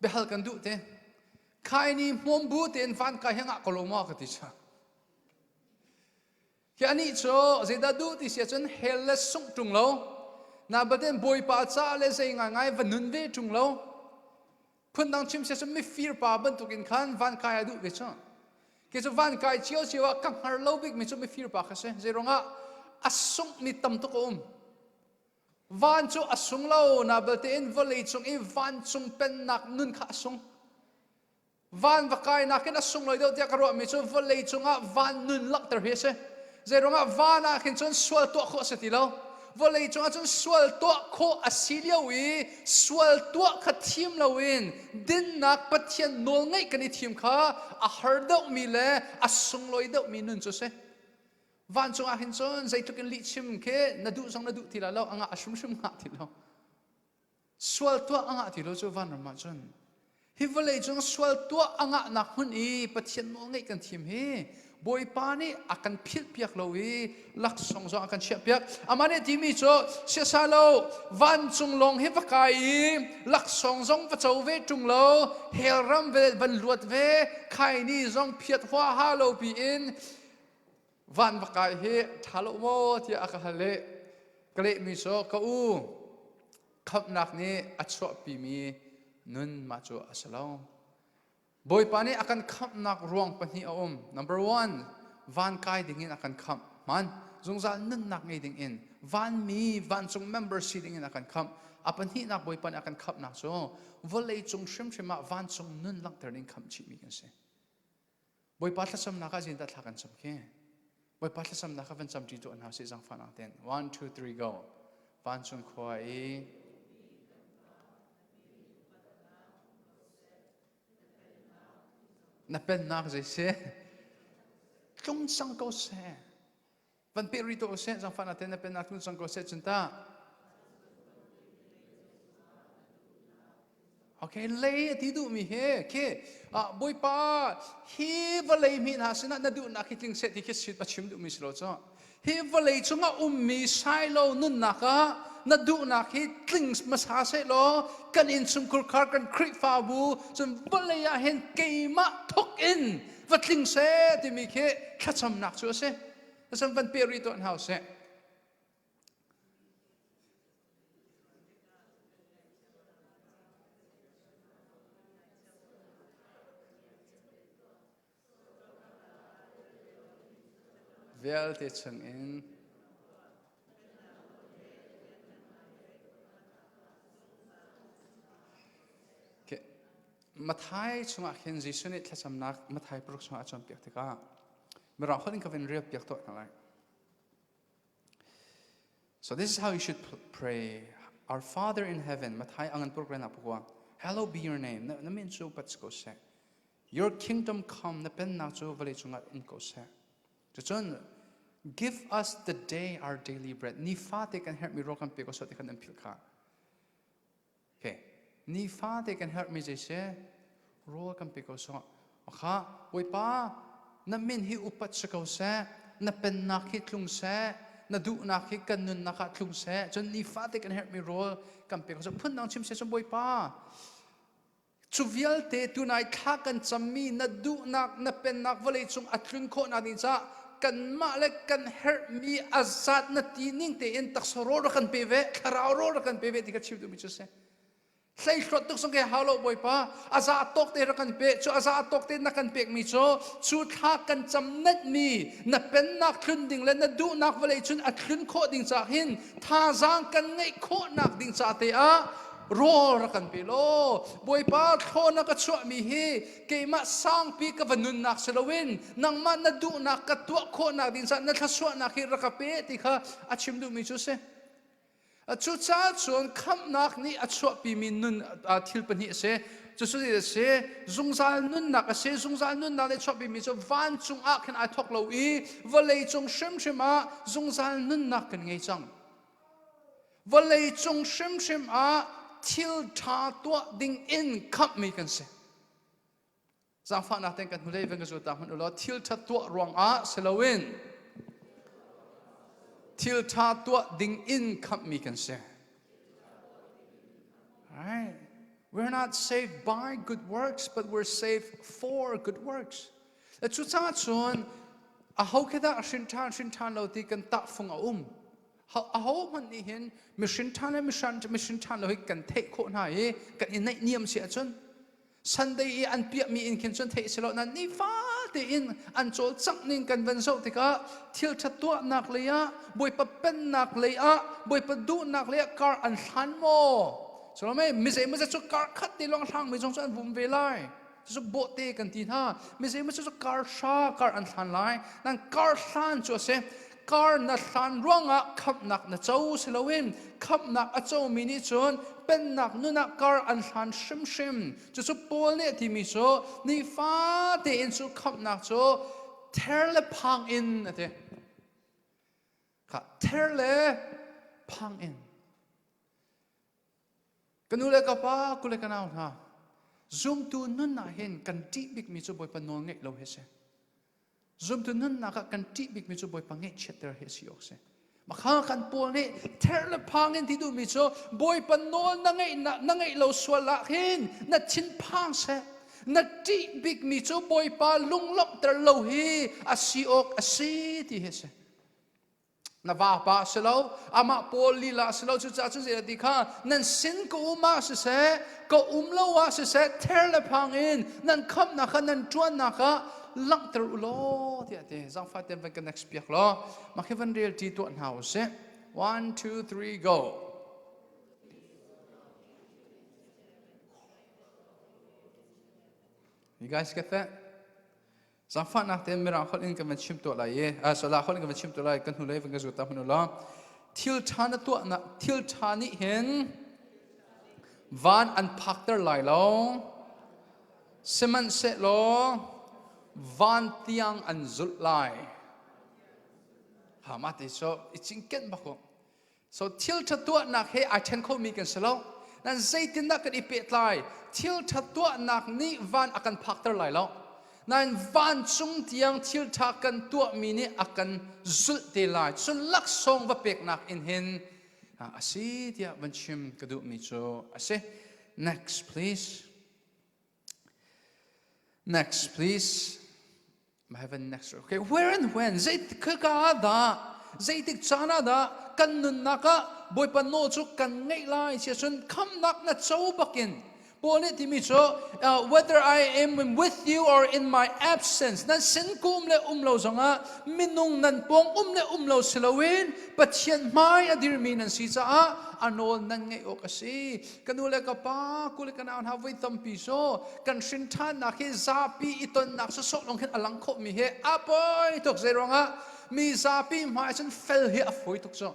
biahal kan duh te khaini hmawm bu tein van kai hi ngah ko lo maw ka ti cha Hi anih cu zeidah duh ti si ahcun hell le sungh ṭung lo, na baten Bawipa ca le zei ngaingai va nun ve ṭung lo. Phundang chim si ahcun mifir pa bantukin khan van kai a duh ve cu. Kei cu van kai cio cio ah ka hngar lo bikmi cu mifir pa kha si. Zeiruangah a sunghmi tam tuk a um. Van cu a sung lo, na belte in vawlei cung i vancung pennak nun kha a sung. Van va kainak in a sunglawi deuh tiah ka ruahmi cu vawlei cungah van nun langhter hi a si. Zeiruangah van ah khin cun sual tuah khawh a si ti lo. Vawlei cungah cun sual tuah khawh a si lio i sual tuah kha thim loin dinnak Pathian nawlngaih kan i thim kha a har deuhmi le a sunglawi deuhmi nun cu a si. Vancung ah hin cun zeitluk in lihchim khi na duh zong na duh ti lai lo, a ngah a hrimhrim ngah ti lo. Sual tuah a ngah ti lo cu vanram ah cun hi vawlei cung sual tuah a ngahnak hmun i Pathian nawl ngeih kan thim hi Bawipa nih a kan philh piak lo i laksawng zong a kan chiah piak. Amah nih timi cu siasa lo vancung lawng hi va kai i laksawng zong va co ve ṭung lo hell ram ve van luat ve khaini zong phiat huaha lo piin van va kai hi ṭha lo maw tiah a ka hal i ka lehmi cu ka u khamhnak nih a chuahpimi nun mah cu a si lo. Bawipa nih a kan khamhnak ruang pahnih a um. Number one, van kai dingin a kan khamh. Man, zungzal nunnak ngei dingin, vanmi, vancung member si dingin a kan khamh. A pahnihnak Bawipa nih a kan khamhnak cu vawlei cung hrimhrim ah vancung nun langhter ding khamh chihmi kan si. Bawipa thlacamnak ah zeitindah thla kan cam khi? Bawipa thlacamnak kha van cam ṭi tuah hna usih zaangfahnak tein. One, two, three, go. Vancung khua i na pennak zei si? Tlung cang ko seh. Van peh rih tuah usih zaangfahnak tein na pennak tlung cang ko seh cun tah. Okay, lei a ti duhmi hi khi Bawipa hi vawlei mi hna sinah na duhnak hi tling seh ti khi sit a chim duhmi si lo cu. Hi vawlei cungah ummi sailo nunnak ah na duhnak hi tling hmasa seh law kan innchungkhur khar kan Khrihfabu cun vawlei ah hin keimah thawk in va tling seh timi khi thlacamnak cu a si. Thlacam van pe rih tuah hna usih. Vialte chungin Mathai chungah khin Jesuh nih thlacamnak Mathai paruk chungah a cawnpiak tikah Mirang holh in ka van rel piak tuah hna lai. So this is how you should pray. Our Father in heaven, Mathai angan purk rena pukwa. Hallowed be your name. Na min cu pat ko seh. Your kingdom come, na pennak cu vawlei cungah um ko seh. Cucun give us the day our daily bread. Nifate kan herhmi rawl kan pe ko seh ti khan an philh kha. Okay. Nifate kan herhmi zei si? Rawl kan pe ko sawh. Kha Bawipa, na min hi upat si ko seh, na pennak hi tlung seh, na duhnak hi kan nunnak ah tlung seh. Cun nifate kan herhmi rawl kan pe ko seh. Phundang chim seh cun Bawipa, cu vialte tunai thla kan cammi na duhnak na pennak vawlei cung a tlun khawhnak ding caah kanmah le kan herhmi a zat na ti ning tein taksa rawl rak kan pe ve thlarau rawl rak kan pe ve ti ka chim duhmi cu si hleihluat tuk sung ke hau lo bawipa a za tawk te rak kan pe cu a za tawk te na kan pekmi cu cu thla kan cam mi na pennak tlun ding le na duhnak vawlei cun a tlun khawh ding ca hin thazaang kan ngeih khawhnak ding ca te ah. Rawl rak kan pe law Bawipa thlaw na ka chuahmi hi keimah sangpi ka va nunnak si loin nangmah na duhnak ka tuah khawhnak ding caah na thluachuahnak hi rak ka pe ti kha a chim duhmi cu a si. Cucaah cun khamhnak nih a chuahpimi nun thil pahnih a si. Cucu a si, zungzal nunnak a si. Zungzal nunnak nih chuahpimi cu vancung ah khin ai thawk lo i vawlei cung hrimhrim ah zungzal nunnak kan ngei cang. Vawlei cung hrimhrim ah thil ṭha tuah ding in khamhmi kan si. Zaangfahnak tein kan hnulei van ka zul ta hmanh u law thil ṭha tuah ruangah si loin thil ṭha tuah ding in khamhmi kan si. Right? We're not saved by good works, but we're saved for good works. Cucaah cun aho khi dah hrin ṭhan hrin ṭhan lo ti kan tahfung a um. Aho hmanh nih hin mihrin ṭhan le mihrin ṭhan lo hi kan theih khawh hna i kan i naihniam si ahcun Sunday i an piahmi in khin cun theih si lo nain nifate in an cawlcangh ning kan van zoh tikah thil ṭha tuahnak lei ah Bawipa pennak lei ah Bawipa duhnak lei ah kar an hlan maw? Cu mi zeimawzat cu kar khat te lawng hrangmi zong cu an vum ve lai. Cucu bawhte kan ti hna. Mi zeimawzat cu kar hra kar an hlan lai. Nan kar hlan cu a si. Kar na hlan ruangah khamhnak na co si loin khamhnak a comi nih cun pennak nun ah kar an hlan hrimhrim. Cucu Paul nih a timi cu nifa tein cu khamhnak cu ther le phang in a ti. Kha ther le phang in. Ka nu le ka pa, ku le ka nau hna, zumtu nun ah hin kan ṭih bikmi cu Bawipa nawl ngeih lo hi a si. Zumtu nunnak ah kan ṭih bikmi cu Bawipa ngaihchiatter hi a si awk a si. Makha kan pawl nih ther le phang in ti duhmi cu Bawipa nawl na ngeih na ngeih lo sual ah hin na thinphang seh. Na ṭih bikmi cu Bawipa lunglawmhter lo hi a si awk a si ti hi a si. Na vapa a si lo, amah Paul lila a si lo, cucaah cun zei ti kha nan sin ka um ah siseh, ka um lo ah siseh, ther le phang in nan khamhnak kha nan ṭuannak ah langhter u law tiah ti. Zangfah tein van ka next piak law, mah khi van rel ṭi tuah hna u sih. One, two, three, go. You guys get that? Zaangfahnak tein Mirang holh in kan van chim tuah lai i Sala holh in kan van chim tuah lai kan hnulei van ka zut ta hmanh u law thil ṭha na tuahnak thil ṭha nih hin van an phakter lai lo sihmanhsehlaw van tiang an zulh lai ha mah te cu i cinken bak u So thil ṭha tuahnak he ai ṭhen khomi kan si lo. Nan zeitindah kan i pehtlai? Thil ṭha tuahnak nih van a kan phakter lai lo. Nain vancung tiang thil ṭha kan tuahmi nih a kan zulh te lai. Cun laksawng va peknak in hin a si tiah van chim ka duhmi cu a si. Next, please. Next, please. I have a next. Okay, where and when? Zeitik ka ah dah? Zeitik caan ah dah kan nunnak ah Bawipa nawl cu kan ngeih lai si ahcun khamnak na co bakin Paul nih timi cu whether I am with you or in my absence nan sin ka um le um lo zongah minung nan pawng um le um lo si loin Pathian hmai a dirmi nan si caah a nawl nan ngeih awk a si. Ka nu le ka pa, ku le ka nau hna voi tampi so kan hrin ṭhannak hi zapi i tonnak sawsawh lawng khin a lang khawhmi hi a poi tuk zei ruangah mi zapi hmai cun fel hi a fawi tuk cu.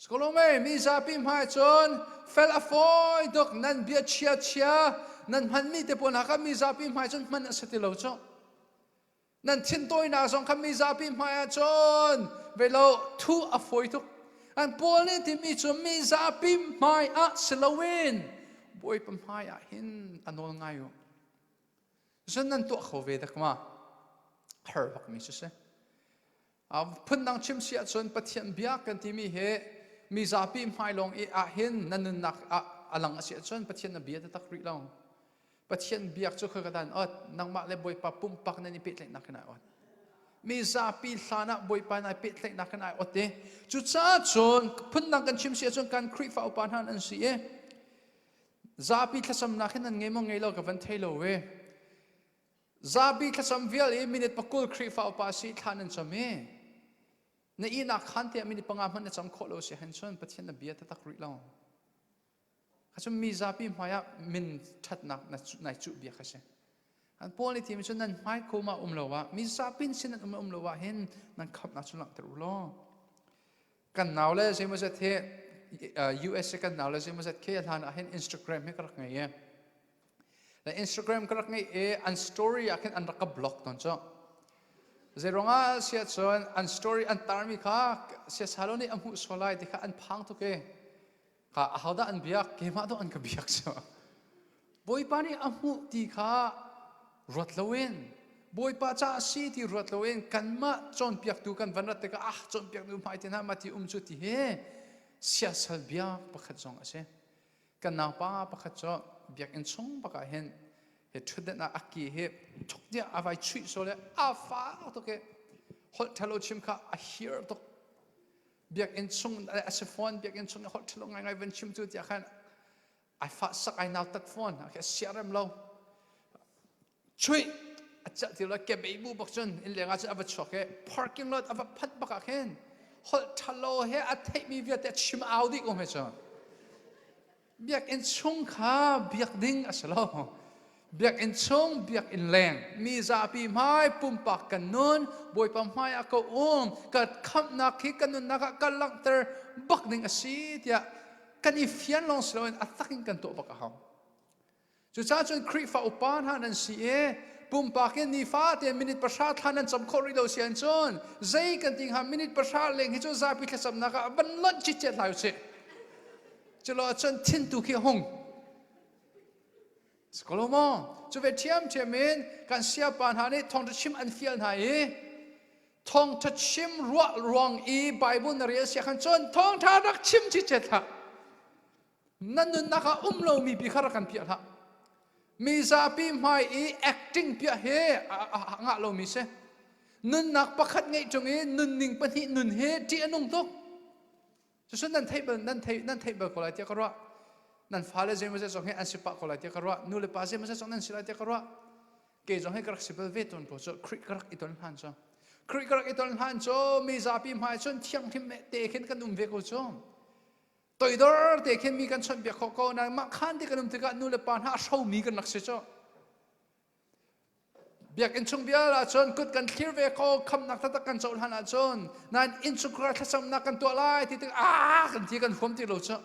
Skolome mi zapi hmai cun fel a fawi tuk nan bia chia chia nan hmanmi te pawl hna kha mi zapi hmai cun hman a si ti lo cu. Nan thintawinak zong kha mi zapi hmaiah cun velo thu a fawi tuk. An Paul nih timi cu mi zapi hmaiah si loin Bawipa hmaiah hin a nawl ngai u. Cun nan tuah kho ve dak ma? Har bakmi cu si. Phundang chim si ahcun Pathian bia kan timi hi mi zapi hmai lawng i ah hin na nunnak ah a lang a si ahcun Pathian na bia taktak rih lo. Pathian biak cu khoi ka dan ot nangmah le Bawipa pumpak nan i pehtlaihnak hin ai ot. Mi zapi hlan ah Bawipa nai pehtlaihnak hin ai ot i cucaah cun phundang kan chim si ahcun kan Khrihfa upa hna an si i zapi thlacamnak hin nan ngei maw ngei lo ka van thei lo ve. Zapi thlacam vial i minute pakul Khrihfa upa si thla nan cam i na ihnak khan tiah minute panga hmanh na cam khawh lo si hen cun Pathian na bia taktak rih lo. Kha cu mi zapi hmaiah min ṭhatnak nai cuh bia kha si. An Paul nih timi cu nan hmai khum ah um lo ah mi zapi sin nan um um lo ah hin nan khamhnak cu langhter u law. Kan nau le zeimawzat hi USA kan nau le zeimawzat khi hlan ah hin Instagram hi ka rak ngei i Le Instagram ka rak ngeih i an story ah khin an rak ka block tawn cu. Zeiruangah siah cun an story an tarmi kha siasalo nih a hmuh sual lai ti kha an phang tuk i kha ahodah an biak keimah dawh an ka biak cu. Bawipa nih a hmuh ti kha ruat loin Bawipa ca a si ti ruat loin kanmah cawnpiaktu kan van rat tikah ah cawnpiaktu hmai te hna ma ti um cu ti hi siasal biak pakhat zong a si. Kan naupa pakhat cu biakinn chung bak ah hin hi ṭhutdenh ah a ki hi ṭhuk tiah a vai chuih sual i a fak tuk i holh ṭhalo chim kha a hir tuk. Biakinn chung a si fawn biakinn chung i holh ṭhalo ngaingai van chim cu tiah khan ai fah sak ai nautat fawn a siarem lo. Chuih a celh ti lo kebei bu bak cun inn leng ah cun a va chuak i parking lot a va phanh bak ah khin holh ṭhalo he a theihmi vialte a chim au dih ko hme cu. Biakinn chung kha biak ding a si lo. Biakinn chung biakinn leng mi zapi hmai pumpak kan nun Bawipa hmai ah ka um ka khamhnak hi ka nunnak ah ka langhter bak ding a si tiah kan i fian lawng si loin a tak in kan tuah bak a hau. Cucaah cun Khrihfa upa hna nan si i pumpak in nifate minute pahra thla nan cam khawh rih lo si ahcun zei kan ti hnga minute pahra leng hi cu zapi thlacamnak ah van lonh citcet hlah usih. Culo ahcun thin tu khi a hung. Sikolo maw? Cu ve ṭhiamṭhiam in kan siapa hna nih thawngṭha chim an fial hna i thawngṭha chim ruah ruang i Bible na rel sia khan cun thawngṭha rak chim citcet hlah. Na nunnak ah um lomi pi kha rak kan piah hlah. Mi zapi hmai i acting piah hi a ngah lomi si. Nunnak pakhat ngeih ṭung i nunning pahnih nun hi ṭih a nung tuk. Cucun nan theih bal nan theih nan theih bal ko lai tiah ka ruah. Nan fale zeimaw zong hi an si pah ko lai tiah ka ruah. Nu le pa zeimaw zong nan si lai tiah ka ruah. Kei zong hi ka rak si bal ve tawn ko cu Khrih ka rak i ton hlan cu. Khrih ka rak i ton hlan cu mi zapi hmai cun thianghlim te khin kan um ve ko cu. Toidor te khin mi kan chawnhbiak khawh ko nain mah khan ti kan um tikah nu le pa hna a hromi kan rak si cu. Biakinn chung vial ahcun kut kan thlir ve ko khamnak taktak kan cohlan ahcun nain innchungkhar thlacamnak kan tuah lai ti tik ah kan ti kan huam ti lo cu.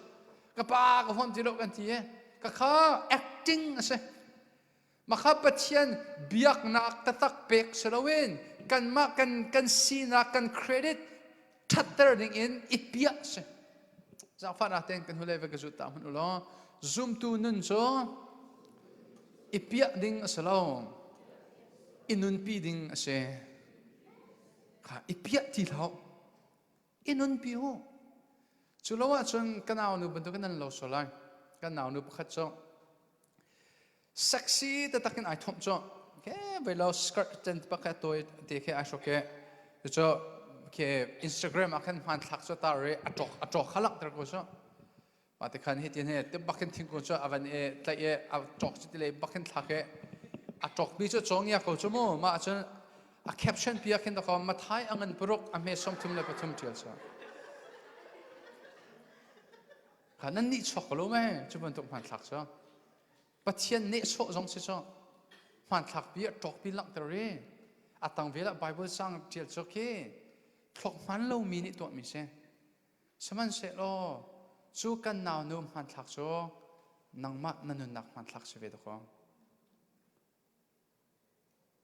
Ka pa ka huam ti lo kan ti i ka kha acting a si. Makha Pathian biaknak taktak pek si loin kanmah kan kan sinak kan credit ṭhatter ding in i piah si. Zaangfahnak tein kan hulei va ka zut ta hmanh u law zumtu nun cu i piah ding a si lo i nunpi ding a si. Kha i piah ti hlah i nunpi u. Cu lo ahcun ka naunu bantukin nan lo sual lai. Kan naunu pakhat cu Sexy taktak in ai thomh cu. Ke vai lo skirt ten pakhat tawi te khi ai hruk i cu ke Instagram ah khan hmanthlak cu tar i a ṭok a ṭok kha langhter ko cu. Mah te khan hi tin he te bak hin thingkung cu a van i tlaih i a ṭok cu ti lei bak hin thlak i a ṭok mi cu cawngia ko cu mu. Mah cun a caption pi ah khin dakaw Mathai a ngan paruk a hme 33 ṭial cu. Kha nan nih chuak ko lo me cu bantuk hmanthlak cu. Pathian nehsawh zong si cu hmanthlak pi a ṭawk pi langhter i a tang vel ah Bible sang ṭial cu khi thluak hman lomi nih tuahmi si. Sihmanhsehlaw cu kan naunu hmanthlak cu nangmah na nunnak hmanthlak si ve dakaw.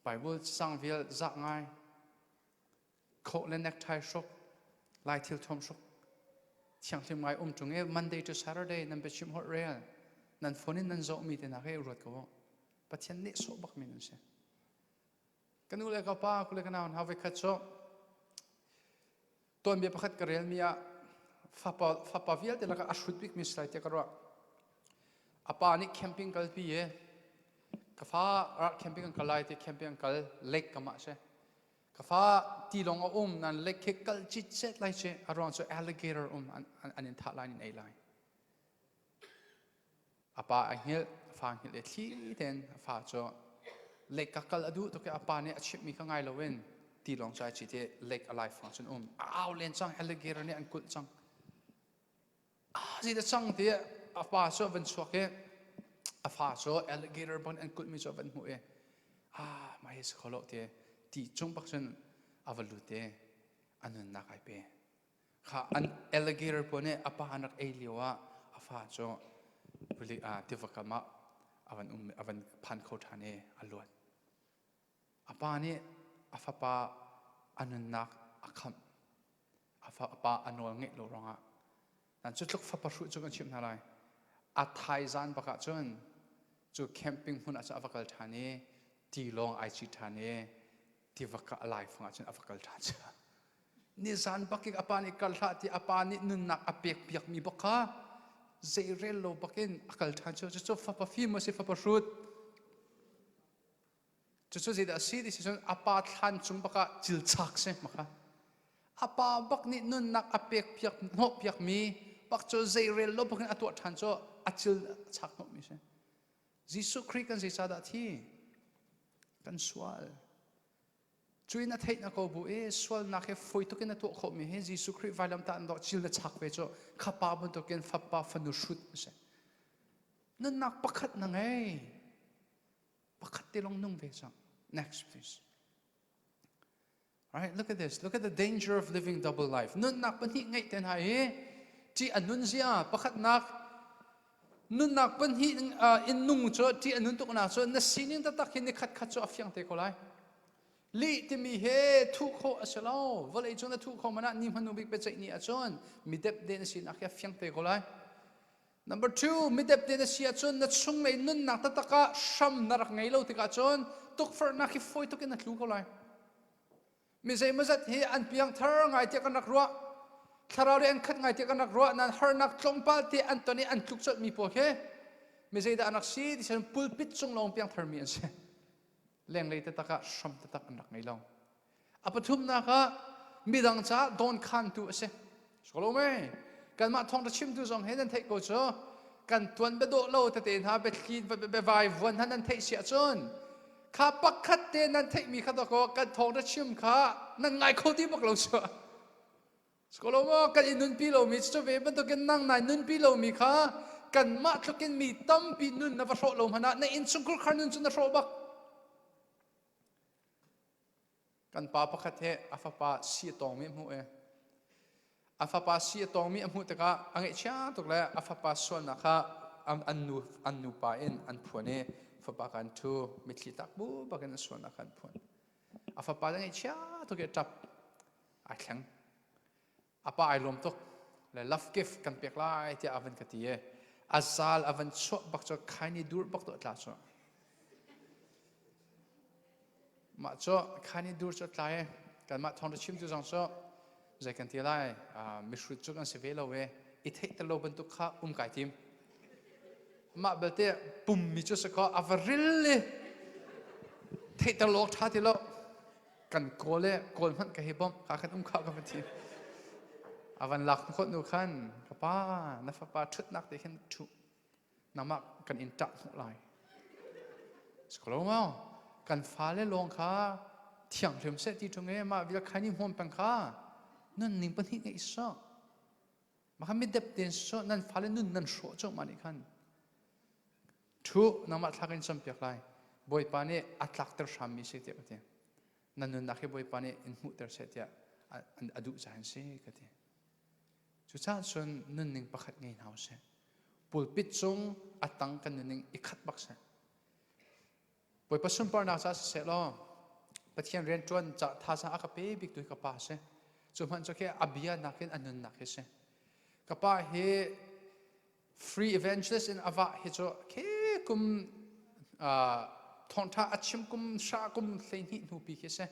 Bible sang vial zah ngai Khawh le necktie hruk, Lai thil thuam hruk, thianghlim ngai um ṭung i Monday to Saturday nan biachim holh rel, nan phone in nan zohmi te hna khi ruat ko u. Pathian nehsawh bakmi nan si. Ka nu le ka pa, ku le ka nau hna voikhat cu tuanbia pakhat ka relmi ah fapa, fapa vialte lakah a hrut bikmi si lai tiah ka ruah. A pa nih camping kalpi i ka fa camping an kal lai ti camping an kal lake kam ah si. Ka fa tilawng a um nan lek khi kal citcet lai ci a ruang cu alligator um an in thah lai in ei lai. A pa a hngilh a fa hngilh i thli tein a fa cu lek ka kal a duh tuk i a pa nih a chimhmi kha ngai loin tilawng cu ai cit i lake a lai fang cun um a au len cang alligator nih an kulh cang. Ah zei dah cang ti. A pa cu a van chuak i a fa cu alligator bang an kulhmi cu a van hmuh i ah mah hi si kho lo ti ti cung bak cun a va lut i a nunnak ai pe. Kha an alligator pawl nih a pa an rak ei lio ah a fa cu rili ah tiva kam ah a van um a van phan kho ṭhan i a luat. A pa nih a fapa a nunnak a khamh. A pa a nawl ngeih lo ruangah nan cu tluk fapa hruh cu kan chimh hna lai. A thaizan bak ah cun cu camping hmun ah cun a va kal ṭhan i tilawng ai cit ṭhan i tiva ka a laifang ah cun a va kal ṭhan. Nizan bak in a pa nih kal hlah ti a pa nih nunnak a pek piakmi bak kha zeirel lo bakin a kal ṭhan cu cucu fapa fim a si fapa hrut. Cucu zeidah a si ti si cun a pa thlan cung bak ah cilchak si maka. A pa bak nih nunnak a pek piak hnawh piakmi bak cu zeirel lo bakin a tuah ṭhan cu a cil chak hnawhmi si. Jesuh Khrih kan zeicahdah thi? Kan sual. Cu in a theih na ko bu i sualnak hi fawi tuk in a tuah khawhmi hi Jesuh Khrih vailamtah an dawh cil na chak ve cu kha pa bantukin fapa fanu hrut a si. Nunnak pakhat na ngei. Pakhat te lawng nung ve cang. Next please. All right, look at this. Look at the danger of living double life. Nunnak pahnih ngeih te hna hi ṭih a nun zia pakhatnak nunnak pahnih in nung cu ṭih a nun tuk na cu na sining taktak hi ni khat khat cu a fiang te ko lai. Lih timi he thuh khawh a si lo. Vawlei cu na thuh kho man ah ni hmanu bik biaceih ni ahcun mi depde na sinak hi a fiang te ko lai. Number two, midepte na si ahcun na chunglei nunnak taktak ah hram na rak ngei lo tikah cun tukforhnak hi fawi tuk in na tlu ko lai. Mi zeimawzat hi an piangthar ngai tiah kan rak ruah. Thlarau le an khat ngai tiah kan rak ruah. Nan harnak tlawmpal te an ton i an tluk colhmi pawl khi mi zeidah an rak si ti cun pulpit cung lawng piangtharmi an si. Lenglei taktak ah hram taktak an rak ngei lo. A pathumnak ah midang caah dawnkhantu a si. Solo mei. Kanmah thawngṭha chimtu zong he nan theih ko cu kan tuan biadawh lo tete hna biathli biavai vuan hna nan theih si ahcun kha pakhat te nan theihmi kha dakaw kan thawngṭha chim kha nan ngai kho ti bak lo cu. Skolo maw kan i nunpi lomi cu ve bantukin nang nai nunpi lomi kha kanmah tlukin mi tampi nun na va hrawh lo hmanh ah na innchungkhar khar nun cu na hrawh bak. Kan pa pakhat he a fapa si a tawngmi a hmuh i a fapa si a tawngmi a hmuh tikah a ngaihchia tuk le a fapa sualnak kha an nu an nupa in an phuan i fapa kan ṭhu mitthli tak bu bakin a sualnak kha an phuan. A fapa le ngaihchia tuk i a ṭap ai thleng. A pa ai lawm tuk le love gift kan pek lai tiah a van ka ti i a zal a van chuah bak cu khaini dur bak tu a tla cu. Mah cu khaini dur cu a tla i kanmah thawngṭha chimtu zong cu zei kan ti lai mihrut cu kan si ve lo i i theihter lo bantuk kha um kai tim. Mah belte pummi cu si kaw a va ril i theihter lo awk ṭha ti lo. Kan kawl i kawl hmanh ka hi bawmh ka khan um kha ka va ti. A van lak khawh nu khan ka pa na fapa ṭhutnak te khin ṭhu nangmah kan in ṭah hnawh lai. Sikolo mau kan fale lawng kha thianghlim seh ti ṭung i mah vial khaini hmuam peng kha nun ning pahnih ngeih sawh. Mah kha midep tein sawh nan fale nun nan hrawh cawh mah nih khan ṭhu nangmah thlak in campiak lai. Bawipa nih a tlakter hrammi si tiah ka ti. Na nunnak hi Bawipa nih in hmuhter seh tiah a duh caah si ka ti. Cucaah cun nunning pakhat ngei hna usih. Pulpit cung a tang kan nunning i khat bak seh. Bawipa sunparnak caah siseh law Pathian rianṭuan ca thazaang a ka pe bik tu hi ka pa a si. Cu hmanh cu khi a bia nakin a nunnak hi si. Ka pa hi free evangelist in a vah hi cu khi kum thawngṭha a chim kum hra kum 12 hnu pi khi si.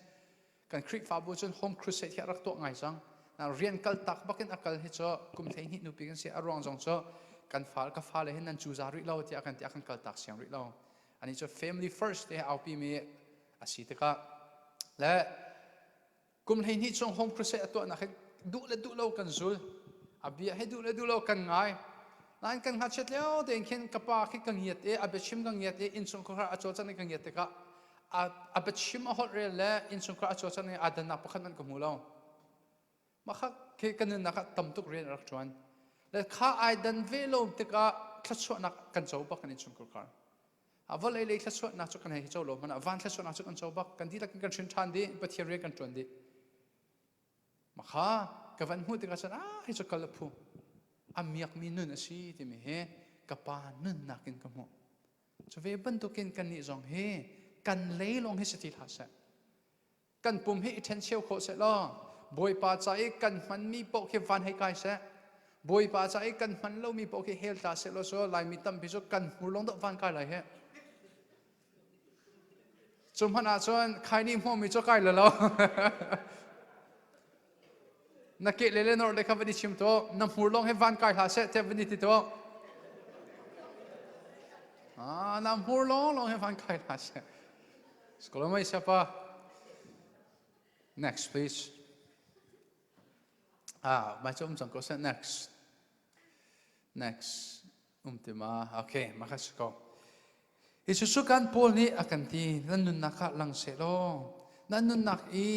Kan Khrihfabu cun home crusade hi a rak tuah ngai cang. Rian kal tak bakin a kal hi cu kum 12 hnu pi kan si. A ruang zong cu kan fa ka fale hin nan cuza rih lo tiah kan ti a kan kal tak siang rih lo. Ani cu family first te aupi mi a si tikah le kum 12 chung home crusade a tuahnak hi duh le duh lo kan zul. A bia hi duh le duh lo kan ngai. Nain kan ngakchiat lio tein khin ka pa khi ka ngiat i a biachim ka ngiat i innchungkhar a cawlcangh i ka ngiat tikah a biachim a holh rel le innchungkhar a cawlcangh i aa dannak pakhat hmanh ka hmu lo. Mah kha khi ka nunnak ah tam tuk rian a rak ṭuan. Le kha ai dan ve lo tikah thluachuahnak kan co bak kan innchungkhar kar. A vawlei lei thluachuahnak cu kan hei co lo hmanh ah van thluachuahnak cu kan co bak. Kan dihlak in kan hrin ṭhan dih, Pathian rian kan ṭuan dih. Makha ka van hmuh tikah cun ah hi cu kal a phu. A miakmi nun a si timi hi ka pa nunnak in ka hmuh. Cu ve bantukin kannih zong hi kan lei lawng hi si ti hlah seh. Kan pum hi i ṭhencheu khawh seh law Bawipa ca i kan hmanmi paoh khi van hei kai seh. Bawipa ca i kan hman lomi paoh khi hell tla seh law cu Laimi tampi cu kan hmur lawng dah van kai lai he. Cu hmanh ah cun khaini hmawmi cu kai lo lo. Na ke le le nor le kha van i chim to na hmur lawng he van kai hlah seh tiah van i ti to. Ah, na hmur lawng lawng he van kai hlah seh. Skolomai siapa. Next please. Ah, mai cu um cang ko seh. Next. Next. Um ti ma? Okay, maka si ko. Hi cucu kan Paul nih a kan ti, nan nunnak ah lang seh law, nan nunnak i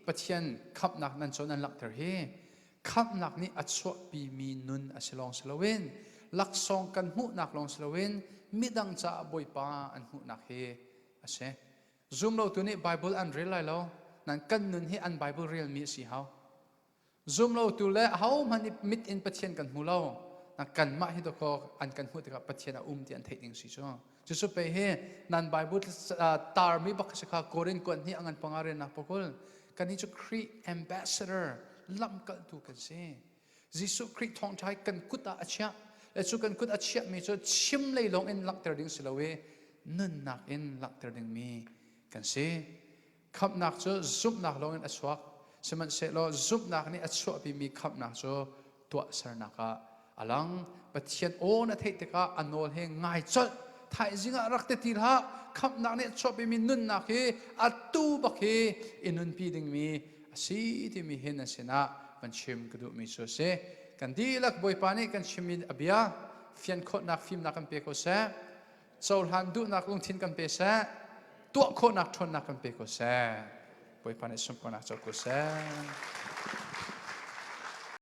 Pathian khamhnak nan cawn nan langhter hi khamhnak nih a chuahpimi nun a si lawng si loin laksawng kan hmuhnak lawng si loin midang caah Bawipa an hmuhnak hi a si. Zumlotu nih Bible an rel lai lo, nan kan nun hi an Bible relmi a si hau. Zumlotu le ahohmanh nih mit in Pathian kan hmu lo. Kanmah hi dawkaw an kan hmuh tikah Pathian a um ti an theih ding si cu. Cucu pei hi nan Bible tarmi bak si kha Korin kuan hi a ngan panga riannak pakul. Kannih cu Khrih ambassador lamkaltu kan si. Jesuh Khrih thawngṭha hi kan kut ah a chiah. Le cu kan kut a chiahmi cu chim lei lawng in langhter ding si lo i nunnak in langhter dingmi kan si. Khamhnak cu zumhnak lawngin a chuak. Sihmanhsehlaw zumhnak nih a chuahpimi khamhnak cu tuahsernak ah a lang. Pathian aw na theih tikah a nawl he ngai colh. Thaizing ah rak ti ti hlah. Khamhnak nih a chuahpimi nunnak hi atu bak hi i nunpi dingmi a si timi hin na sinah van chim ka duhmi cu a si. Kan dihlak Bawipa nih kan chimmi a bia fian khawhnak fimnak kan pe ko seh. Cohlan duhnak lungthin kan pe seh. Tuah khawhnak ṭhawnnak kan pe ko seh. Bawipa nih sunparnak co ko seh.